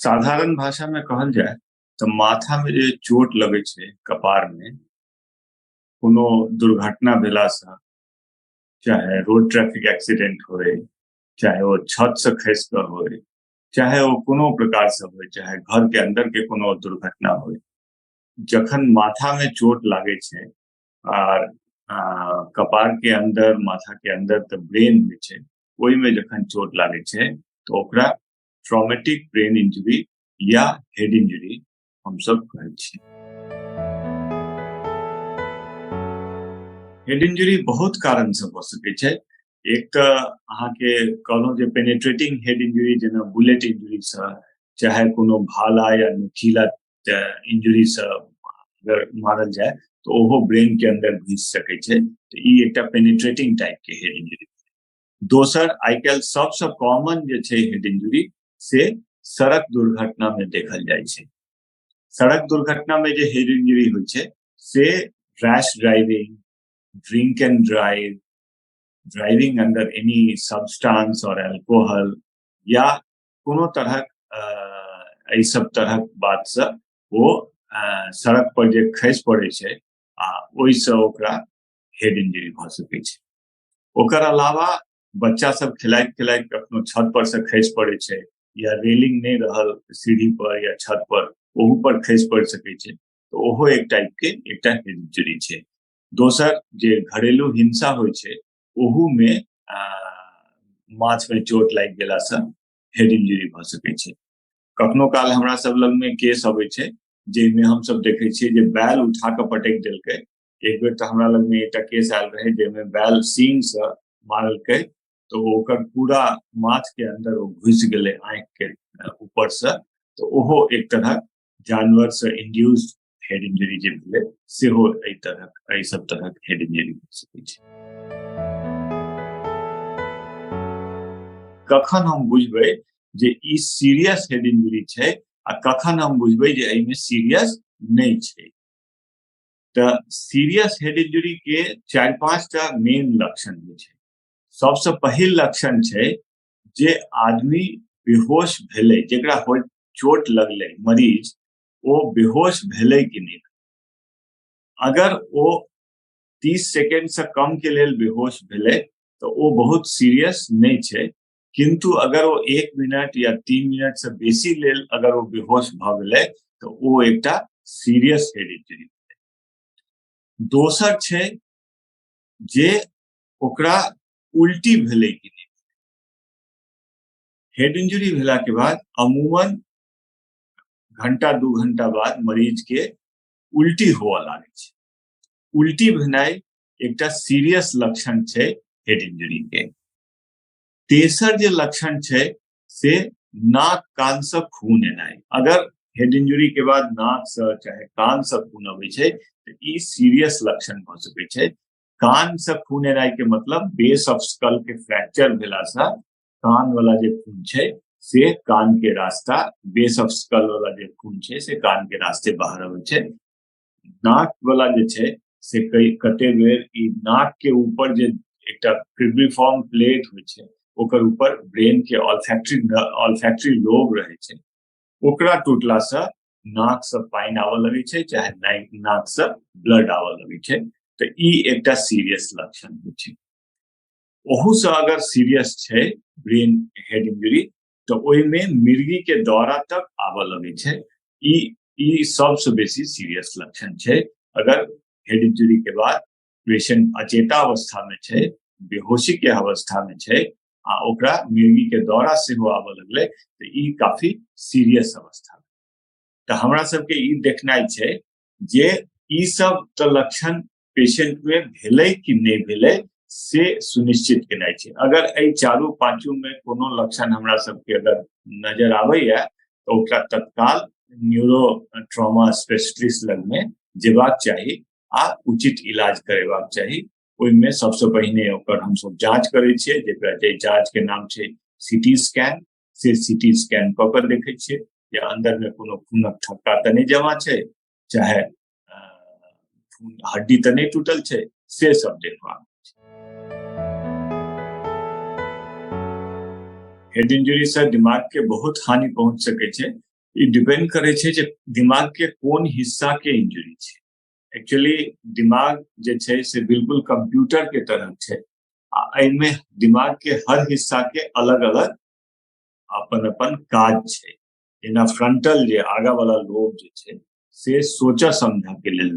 साधारण भाषा में कहल जाय तऽ माथा में जे चोट लगै छै, कपार में कोनो दुर्घटना भेलासँ, चाहे रोड ट्रैफिक एक्सीडेंट होय, चाहे ओ छत से खसि कऽ होय, चाहे ओ कोनो प्रकार से होय, चाहे घर के अंदर के कोनो दुर्घटना होय, जखन माथा में चोट लागै छै आर कपार के अंदर, माथा के अंदर तऽ ब्रेन होइ छै, ओहिमे जखन चोट लागै छै तऽ ओकरा ट्रॉमेटिक ब्रेन इंजरी या हेड इंजरी हमसब कहै छी। हेड इंजरी बहुत कारण से भऽ सकै छै। एक तऽ अहाँके कहलहुँ जे पेनेट्रेटिंग हेड इंजरी, जेना बुलेट इंजरी से, चाहे कोनो भाला या नुकीला इंजरी से अगर मारल जाय तऽ ओहो ब्रेन के अंदर घुसि सकै छै, तऽ ई एकटा पेनेट्रेटिंग टाइप के हेड इंजरी। दोसर, आइ काल्हि सबसँ कॉमन जे छै हेड इंजरी, से सड़क दुर्घटना में देखल जाइ छै। सड़क दुर्घटना में जे हेड इंजरी होइ छै से rash driving, drink and drive, driving under any substance और अल्कोहल या कोनो तरहक एहि सब तरहक बात से ओ सड़क पर जे खसि पड़ै छै आ ओहिसँ ओकरा हेड इंजरी भऽ सकै छै। ओकर अलावा बच्चा सब खेलाइत खेलाइत कखनो छत पर से खसि पड़ै छै या रेलिंग नहि रहल सीढ़ी पर या छत पर, ओहू पर खसि पड़ि सकै छै, तऽ ओहो एक टाइप के एकटा हेड इंजरी छै। दोसर, जे घरेलू हिंसा होइ छै ओहू में माथ में चोट लागि गेलासँ हेड इंजरी भऽ सकै छै। कखनो काल हमरा सब लग में केस अबै छै जाहिमे हमसब देखै छियै जे बैल उठा कऽ पटकि देलकै। एक बेर तऽ हमरा लग में एकटा केस आयल रहै जाहिमे बैल सींग से मारलकै तऽ ओकर पूरा माथ के अंदर ओ घुसि गेलै आँखि के ऊपर से, तऽ ओहो एक तरहक जानवर से इंड्यूस्ड हेड इंजरी जे भेलै सेहो एहि तरहक, एहि सब तरहक हेड इंजरी भऽ सकै छै। कखन हम बुझबै जे ई सीरियस हेड इंजरी छै आ कखन हम बुझबै जे एहिमे सीरियस नहि छै? तऽ सीरियस हेड इंजरी के 4-5 टा मेन लक्षण होइ छै। सबसँ पहिल लक्षण छै जे आदमी बेहोश भेलै, जेकरा हो चोट लगलै मरीज, ओ बेहोश भेलै कि नहि। अगर ओ 30 सेकेंड से कम के लेल बेहोश भेलै तऽ ओ बहुत सीरियस नहि छै, किंतु अगर ओ 1 मिनट या 3 मिनट से बेसी लेल अगर ओ बेहोश भऽ गेलै तऽ ओ एकटा सीरियस हेड इंजरी। दोसर छै जे ओकरा उल्टी भेलै कि नहि। हेड इंजरी भेला के बाद अमूमन घंटा 2 घंटा बाद मरीज के उल्टी हुअ लागै छै। उल्टी भेनाइ एकटा सीरियस लक्षण छै हेड इंजरी के। तेसर जे लक्षण छै से नाक कान से खून एनाइ। अगर हेड इंजरी के बाद नाक से चाहे कान से खून अबै छै तऽ ई सीरियस लक्षण भऽ सकै छै। कान से खून एनाइ के मतलब बेस ऑफ स्कल के फ्रैक्चर भेला से कान वाला जे खून छै से कान के रास्ता, बेस ऑफ स्कल वाला जे खून छै से कान के रास्ते बाहर अबै छै। नाक वाला जे छै से कई कते बेर ई नाक के ऊपर जे एकटा क्रिब्रिफॉर्म प्लेट होइ छै, ओकर ऊपर ब्रेन के ऑल्फैक्ट्री लोब रहै छै, ओकरा टूटला से नाक से पानि आबऽ लगै छै चाहे नाक से ब्लड आबऽ लगै छै, तऽ ई एकटा सीरियस लक्षण होइ छै। ओहू से अगर सीरियस छै ब्रेन हेड इंजरी तऽ ओहिमे मिर्गी के दौरा तक आबऽ लगै छै। ई ई सबसँ बेसी सीरियस लक्षण छै। अगर हेड इंजरी के बाद पेशेंट अचेता अवस्था में छै, बेहोशी के अवस्था में छै आ ओकरा मिर्गी के दौरा सेहो आबऽ लगलै तऽ ई काफी सीरियस अवस्था। तऽ हमरा सबके ई देखनाइ छै जे ई सब तऽ लक्षण पेशेंट में भेलै कि नहि भेलै से सुनिश्चित केनाइ छै। अगर एहि चारू पांचू में कोनो लक्षण हमरा सबके अगर नजर आबैया तऽ ओकरा तत्काल न्यूरो ट्रॉमा स्पेशलिस्ट लग में जेबाक चाही आ उचित इलाज करेबाक चाही। ओहिमे सबसँ पहिने ओकर हमसब जांच करै छियै, जेकरा जे जांच के नाम छै सीटी स्कैन, से सीटी स्कैन कऽ के देखै छियै जे अंदर में कोनो खूनक थक्का तऽ नहि जमा छै, चाहे हड्डी तऽ नहि टूटल छै, से सब देखबाक। हेड इंजरी से दिमाग के बहुत हानि पहुंच सकै छै। ई डिपेंड करै छै जे दिमाग के कोन हिस्सा के इंजरी छै। एक्चुअली दिमाग जे छै से बिल्कुल कंप्यूटर के तरह छै, आ एहिमे दिमाग के हर हिस्सा के अलग अलग अपन अपन काज छै। जेना फ्रंटल जे आगा वाला लोब जे छै से सोचऽ समझऽ के लेल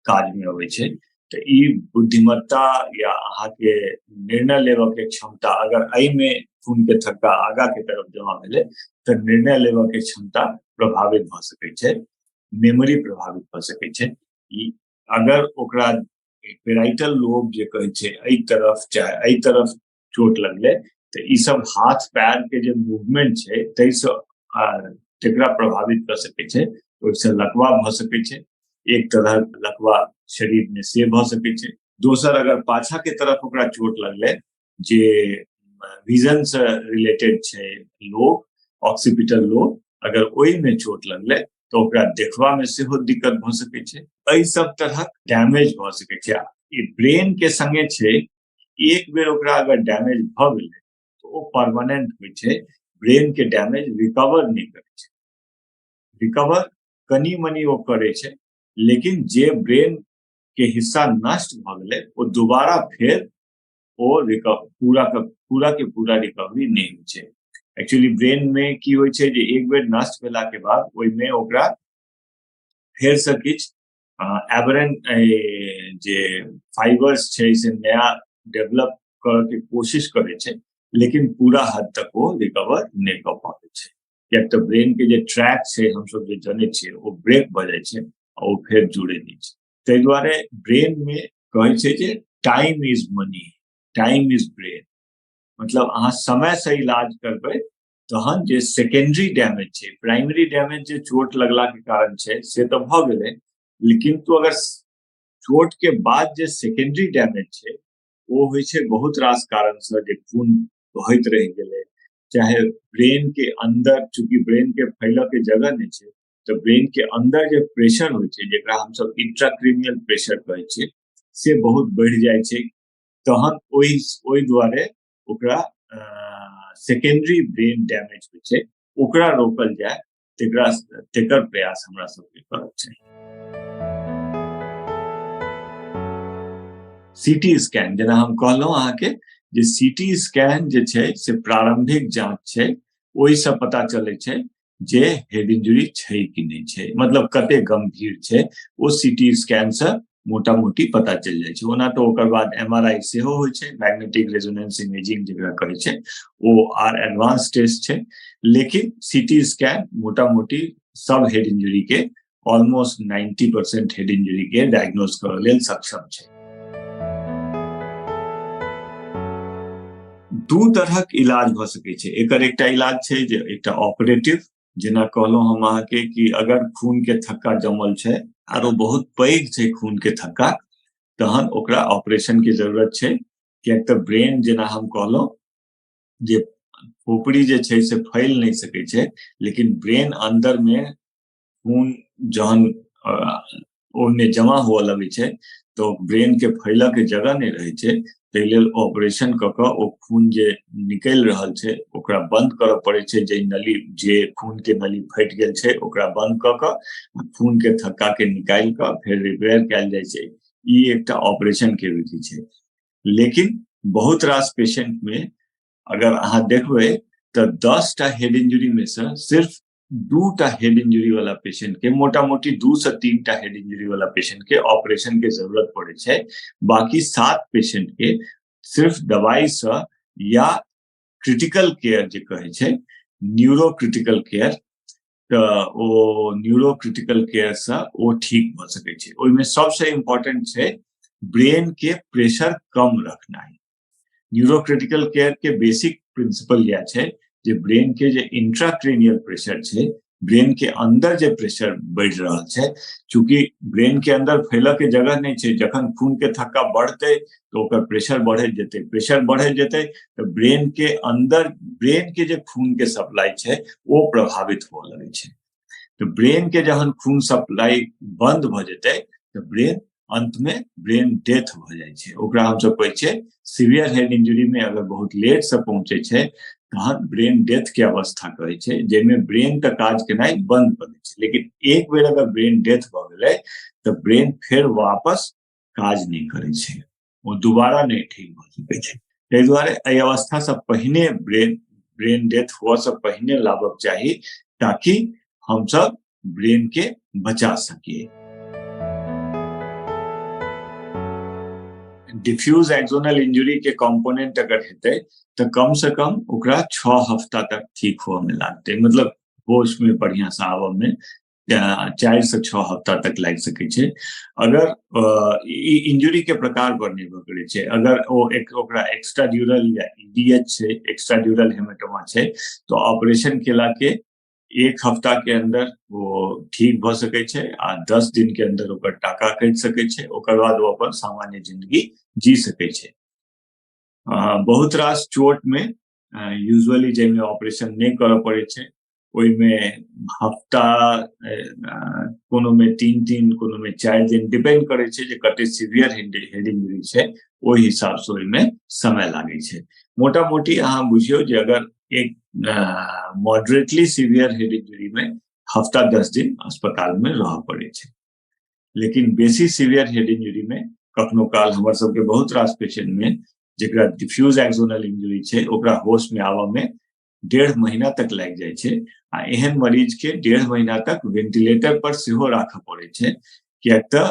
काज में अबै छै। तऽ ई बुद्धिमत्ता या अहाँके निर्णय लेबऽ के क्षमता, अगर एहिमे खून के थक्का आगा के तरफ जमा भेलै तऽ निर्णय लेबऽ के क्षमता प्रभावित भऽ सकै छै, मेमोरी प्रभावित भऽ सकै छै। ई अगर ओकरा पेराइटल लोब जे कहै छै एहि तरफ चाहे एहि तरफ चोट लगलै तऽ ई सब हाथ पैर के जे मूवमेंट छै ताहिसँ तेकरा प्रभावित कऽ सकै छै, ओहिसँ लकवा भऽ सकै छै। एक तरह लकवा शरीर में से भऽ सकै छै। दोसर, अगर पाछा के तरफ ओकरा चोट लगलै जे विजन से रिलेटेड छै लोब, ऑक्सीपिटल लोब, अगर ओहिमे चोट लगलै तऽ ओकरा देखबा में सेहो दिक्कत भऽ सकै छै। एहि सब तरहक डैमेज भऽ सकै छै। ई ब्रेन के संगे छै, एक बेर ओकरा अगर डैमेज भऽ गेलै तऽ ओ परमानेंट होइ छै। ब्रेन के डैमेज रिकवर नहि करै छै, रिकवर कनि मनि ओ करै छै, लेकिन जे ब्रेन के हिस्सा नष्ट भऽ गेलै ओ दोबारा फेर ओ पूरा के पूरा रिकवरी नहि होइ छै। एक्चुअली ब्रेन में की होइ छै जे एक बेर नष्ट भेला के बाद ओहिमे ओकरा फेर से किछु एबरेंट जे फाइबर्स छै से नया डेवलप करऽ के कोशिश करै छै, लेकिन पूरा हद तक ओ रिकवर नहि कऽ पाबै छै। किएक तऽ ब्रेन के जे ट्रैक छै हमसब जे जनै छियै ओ ब्रेक भऽ जाइ छै आ ओ फेर जुड़े नहि छै। ताहि दुआरे ब्रेन में कहै छै जे time is money, time is brain, मतलब अहाँ समय से इलाज करबै तहन जे सेकेंडरी डैमेज छै, प्राइमरी डैमेज जे चोट लगला के कारण छै से तऽ भऽ गेलै, लेकिन तो अगर चोट के बाद जे सेकेंडरी डैमेज छै ओ होइ छै बहुत रास कारण से, जे खून बहैत रहि गेलै, चाहे ब्रेन के अंदर, चूंकि ब्रेन के फैलऽ के जगह नहि छै तऽ ब्रेन के अंदर जे प्रेशर होइ छै जेकरा हमसब इंट्राक्रेनियल प्रेशर कहै छियै से बहुत बढ़ि जाइ छै। तहन ओहि दुआरे ओकरा सेकेंडरी ब्रेन डैमेज होइ छै, ओकरा रोकल जाय तेकर प्रयास हमरा सबके करक चाही। सीटी स्कैन, जेना हम कहलहुँ अहाँके जे सीटी स्कैन जे छै से प्रारंभिक जांच छै, ओहिसँ पता चलै छै जे हेड इंजरी छै कि नहि छै, मतलब कते गंभीर छै, ओ सीटी स्कैन से मोटा मोटी पता चलि जाइ छै। ओना तऽ ओकर बाद एम आर आई सेहो होइ छै, मैग्नेटिक रेजोनेंस इमेजिंग जकरा कहै छै, ओ आर एडवांस टेस्ट छै, लेकिन सीटी स्कैन मोटा मोटी सब हेड इंजरी के ऑलमोस्ट 90% हेड इंजरी के डायग्नोज करऽ लेल सक्षम छै। दू तरहक इलाज भऽ सकै छै। एकर एकटा इलाज छै जे एकटा ऑपरेटिव, जेना कहलहुँ हम अहाँके कि अगर खून के थक्का जमल छै आर ओ बहुत पैघ छै खून के थक्का, तहन ओकरा ऑपरेशन के जरूरत छै। किएक तऽ ब्रेन, जेना हम कहलहुँ जे खोपड़ी जे छै से फैल नहि सकै छै, लेकिन ब्रेन अंदर में खून जहन ओहिमे जमा हुअ लगै छै तऽ ब्रेन के फैलऽ के जगह नहि रहै छै, ताहि लेल ऑपरेशन कऽ कऽ ओ खून जे निकलि रहल छै ओकरा बंद करऽ पड़ै छै। जे नली, जे खून के नली फटि गेल छै ओकरा बंद कऽ कऽ खून के थक्का के निकालि कऽ फेर रिपेयर कयल जाइ छै। ई एकटा ऑपरेशन के विधि छै। लेकिन बहुत रास पेशेंट में अगर अहाँ देखबै तऽ 10टा हेड इंजरी में से सिर्फ 2टा हेड इंजरी वाला पेशेंट के, मोटा मोटी 2 से 3टा हेड इंजरी वाला पेशेंट के ऑपरेशन के जरूरत पड़े छै। बाकी 7 पेशेंट के सिर्फ दवाई से या क्रिटिकल केयर जे कहै छै, न्यूरो क्रिटिकल केयर, तऽ ओ न्यूरो क्रिटिकल केयर से ओ ठीक भऽ सकै छै। ओहिमे सबसे इम्पोर्टेंट छै ब्रेन के प्रेशर कम रखनाइ। न्यूरो क्रिटिकल केयर के बेसिक प्रिंसिपल यह छै जे ब्रेन के जे इंट्राक्रेनियल प्रेशर छै, ब्रेन के अंदर जे प्रेशर बढ़ि रहल छै, चूंकि ब्रेन के अंदर फैलऽ के जगह नहि छै, जखन खून के थक्का बढ़तै तऽ ओकर प्रेशर बढ़ैत जेतै, प्रेशर बढ़ैत जेतै तऽ ब्रेन के अंदर, ब्रेन के जे खून के सप्लाई छै ओ प्रभावित हुअ लगै छै। तऽ ब्रेन के जहन खून सप्लाई बंद भऽ जेतै तऽ ब्रेन अंत में ब्रेन डेथ भऽ जाइ छै। ओकरा हमसब कहै छियै सीवियर हेड इंजरी में अगर बहुत लेट से पहुंचे छै तहन ब्रेन डेथ के अवस्था कहै छै, जाहिमे ब्रेन के काज केनाइ बंद कऽ दै छै। लेकिन एक बेर अगर ब्रेन डेथ भऽ गेलै तऽ ब्रेन फेर वापस काज नहि करै छै, ओ दोबारा नहि ठीक भऽ सकै छै। ताहि दुआरे एहि अवस्थासँ पहिने ब्रेन डेथ हुअ से पहिने लाबक चाही, ताकि हमसब ब्रेन के बचा सकिए। डिफ्यूज एक्सोनल इंजुरी के कंपोनेंट अगर हेतै तऽ कम से कम ओकरा 6 हफ्ता तक ठीक हुअ में लागतै, मतलब होश में बढ़िया से आबऽ में 4 से 6 हफ्ता तक लागि सकै छै। अगर ई इंजुरी के प्रकार पर निर्भर करै छै, अगर ओ एक ओकरा एक्स्ट्रा ड्यूरल या ईडीएच छै, एक्स्ट्रा ड्यूरल हेमेटोमा छै, तो ऑपरेशन केला के 1 हफ्ता के अंदर वो ठीक भऽ सकै छै आ 10 दिन के अंदर ओकर टाका कटि सकै छै, ओकर बाद ओ अपन सामान्य जिंदगी जी सकै छै। बहुत रास चोट में यूजुअली जाहिमे ऑपरेशन नहि करऽ पड़ै छै ओहिमे हफ्ता, कोनो में 3 दिन, कोनो में 4 दिन, डिपेंड करै छै जे कते सीवियर हेड इंजरी छै ओहि हिसाब से ओहिमे समय लागै छै। मोटा मोटी अहाँ बुझियौ जे अगर एक मॉडरेटली सीवियर हेड इंजरी में हफ्ता 10 दिन अस्पताल में रह पड़ै छै, लेकिन बेसी सीवियर हेड इंजरी में कखनो काल हमर सबके बहुत रास पेशेंट में जकरा डिफ्यूज एक्सोनल इंजरी छै ओकरा होश में आबऽ में 1.5 महीना तक लागि जाइ छै, आ एहन मरीज के 1.5 महीना तक वेंटिलेटर पर सेहो राखऽ पड़ै छै, किएक तऽ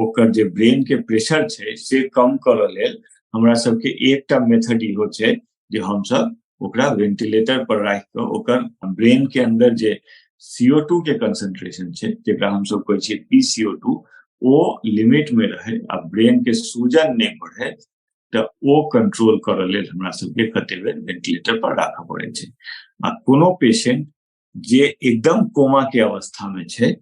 ओकर जे ब्रेन के प्रेशर छै से कम करऽ लेल हमरा सबके एकटा मेथड इहो छै जे हमसब ओकरा वेंटिलेटर पर राखि कऽ ओकर ब्रेन के अंदर जे CO2 के कंसंट्रेशन छै, जकरा हमसब कहै छियै PCO2, ओ लिमिट में रहे आ ब्रेन के सूजन नहि बढ़े, तऽ ओ कंट्रोल करऽ लेल हमरा सबके कते बेर वेंटिलेटर पर राखऽ पड़ै छै। आ कोनो पेशेंट जे एकदम कोमा के अवस्था में छै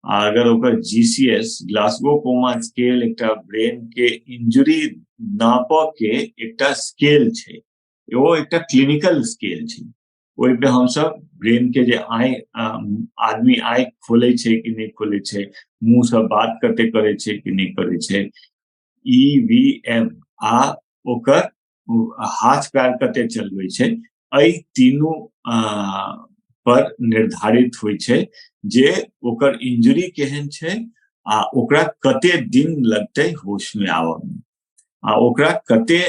आ अगर ओकर GCS, Glasgow coma scale, एकटा ब्रेन के इंजुरी नापऽ के एकटा स्केल छै, ओ एकटा क्लिनिकल स्केल छै, ओहि पे हमसब ब्रेन के जे आँखि, आदमी आँखि खोलै छै कि नहि खोलै छै, मुँह से बात कते करै छै कि नहि करै छै, EVM, आ ओकर हाथ पैर कते चलबै छै, एहि तीनू पर निर्धारित होइ छै जे ओकर इंजुरी केहन छै आ ओकरा कते दिन लगतै होश में आबऽ में, आ ओकरा कते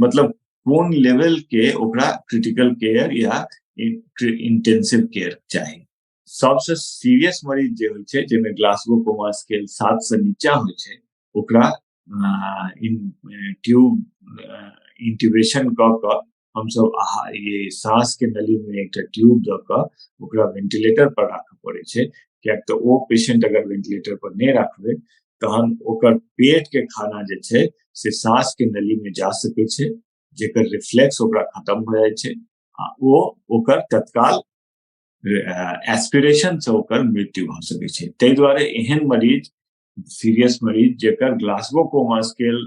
मतलब कोन लेवल के ओकरा क्रिटिकल केयर या इंटेंसिव केयर चाही। सबसे सीरियस मरीज जे होइ छै जाहिमे ग्लासगो कोमा स्केल 7 से नीचा होइ छै, ओकरा ट्यूब इंट्यूबेशन कऽ कऽ हमसब ये सांस के नली में एकटा ट्यूब दऽ कऽ ओकरा वेंटिलेटर पर राखऽ पड़ै छै, किएक तऽ ओ पेशेंट अगर वेंटिलेटर पर नहि राखबै तहन ओकर पेट के खाना जे छै से सांस के नली में जा सकै छै, जेकर रिफ्लेक्स ओकरा खत्म भऽ जाइ छै आ ओ ओकर तत्काल एस्पिरेशन से ओकर मृत्यु भऽ सकै छै। ताहि दुआरे एहन मरीज, सीरियस मरीज जेकर ग्लासगो कोमा स्केल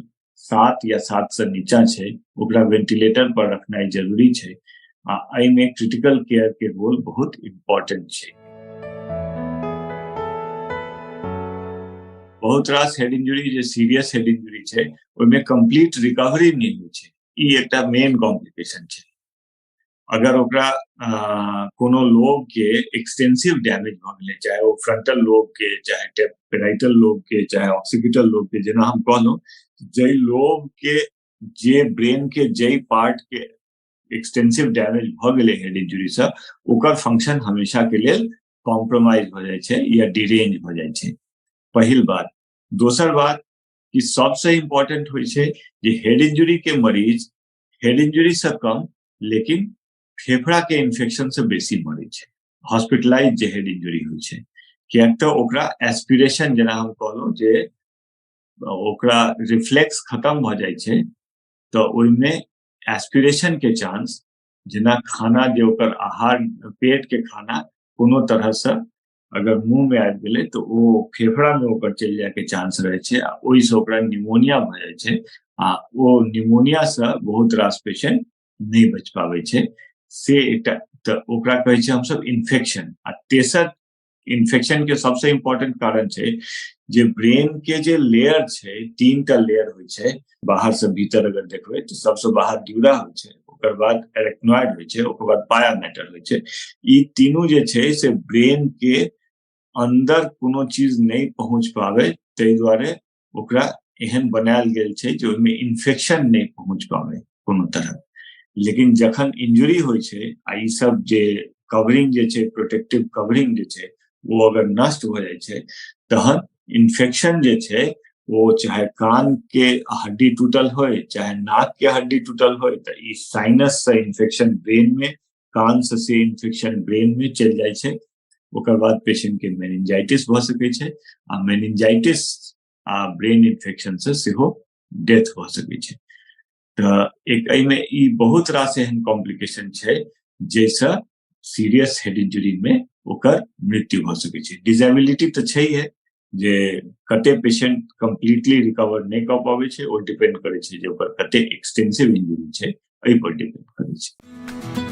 7 या 7 से नीचा छै, ओकरा वेंटिलेटर पर रखनाइ जरूरी छै आ एहिमे क्रिटिकल केयर के रोल बहुत इम्पोर्टेंट छै। बहुत रास हेड इंजुरी जे सीरियस हेड इंजुरी छै ओहिमे कंप्लीट रिकवरी नहि होइ छै, ई एकटा मेन कॉम्प्लिकेशन छै। अगर ओकरा कोनो लोब के एक्सटेंसिव डैमेज भऽ गेलै, चाहे ओ फ्रंटल लोब के, चाहे पेराइटल लोब के, चाहे ऑक्सीपिटल लोब के, जेना हम कहलहुँ जाहि लोब के, जे ब्रेन के जाहि पार्ट के एक्सटेंसिव डैमेज भऽ गेलै हेड इंजुरी से, ओकर फंक्शन हमेशा के लेल कॉम्प्रोमाइज भऽ जाइ छै या डिरेंज भऽ जाइ छै, पहिल बात। दोसर बात कि सबसे इम्पोर्टेंट होइ छै जे हेड इंजुरी के मरीज हेड इंजुरी से कम लेकिन फेफड़ा के इन्फेक्शन से बेसी मरै छै, हॉस्पिटलाइज जे हेड इंजुरी होइ छै, किएक तऽ ओकरा एस्पिरेशन, जेना हम कहलहुँ जे ओकरा रिफ्लेक्स खत्म भऽ जाइ छै, तऽ ओहिमे एस्पिरेशन के चांस, जेना खाना जे ओकर आहार, पेट के खाना कोनो तरह से अगर मुंह में आबि गेलै तऽ ओ फेफड़ा में ओकर चलि जाय के चांस रहै छै आ ओहिसँ ओकरा निमोनिया भऽ जाइ छै आ ओ निमोनिया से बहुत रास पेशेंट नहि बचि पाबै छै, से एकटा तऽ ओकरा कहै छै हमसब इन्फेक्शन। आ तेसर इन्फेक्शन के सबसे इम्पोर्टेंट कारण छै जे ब्रेन के जे लेयर छै, 3 टा लेयर होइ छै, बाहर से भीतर अगर देखबै तऽ सबसे बाहर ड्यूरा होइ छै, ओकर बाद एरेक्नॉइड होइ छै, ओकर बाद पाया मैटर होइ छै। ई तीनू जे छै से ब्रेन के अन्दर कोनो चीज नहि पहुँच पाबै, ताहि दुआरे ओकरा एहन बनायल गेल छै जे ओहिमे इन्फेक्शन नहि पहुँच पाबै कोनो तरह। लेकिन जखन इंजुरी होइ छै आ ई सब जे कवरिंग जे छै, प्रोटेक्टिव कवरिंग जे छै, ओ अगर नष्ट भऽ जाइ छै, तहन इन्फेक्शन जे छै ओ चाहे कान के हड्डी टूटल होय, चाहे नाक के हड्डी टूटल होय, तऽ ई साइनस से इन्फेक्शन ब्रेन में, कान से से इन्फेक्शन ब्रेन में चलि जाइ छै। ओकर बाद पेशेंट के मेनिंजाइटिस भऽ सकै छै आ मेनिंजाइटिस आ ब्रेन इन्फेक्शन से सेहो डेथ भऽ सकै छै। तऽ एक एहिमे ई बहुत रास एहन कॉम्प्लिकेशन छै जाहिसँ सीरियस हेड इंजरी में ओकर मृत्यु भऽ सकै छै। डिजेबिलिटी तऽ छैहे जे कते पेशेंट कम्प्लीटली रिकवर नहि कऽ पाबै छै, ओ डिपेंड करै छै जे ओकर कते एक्सटेंसिव इंजरी छै, एहि पर डिपेंड करै छै।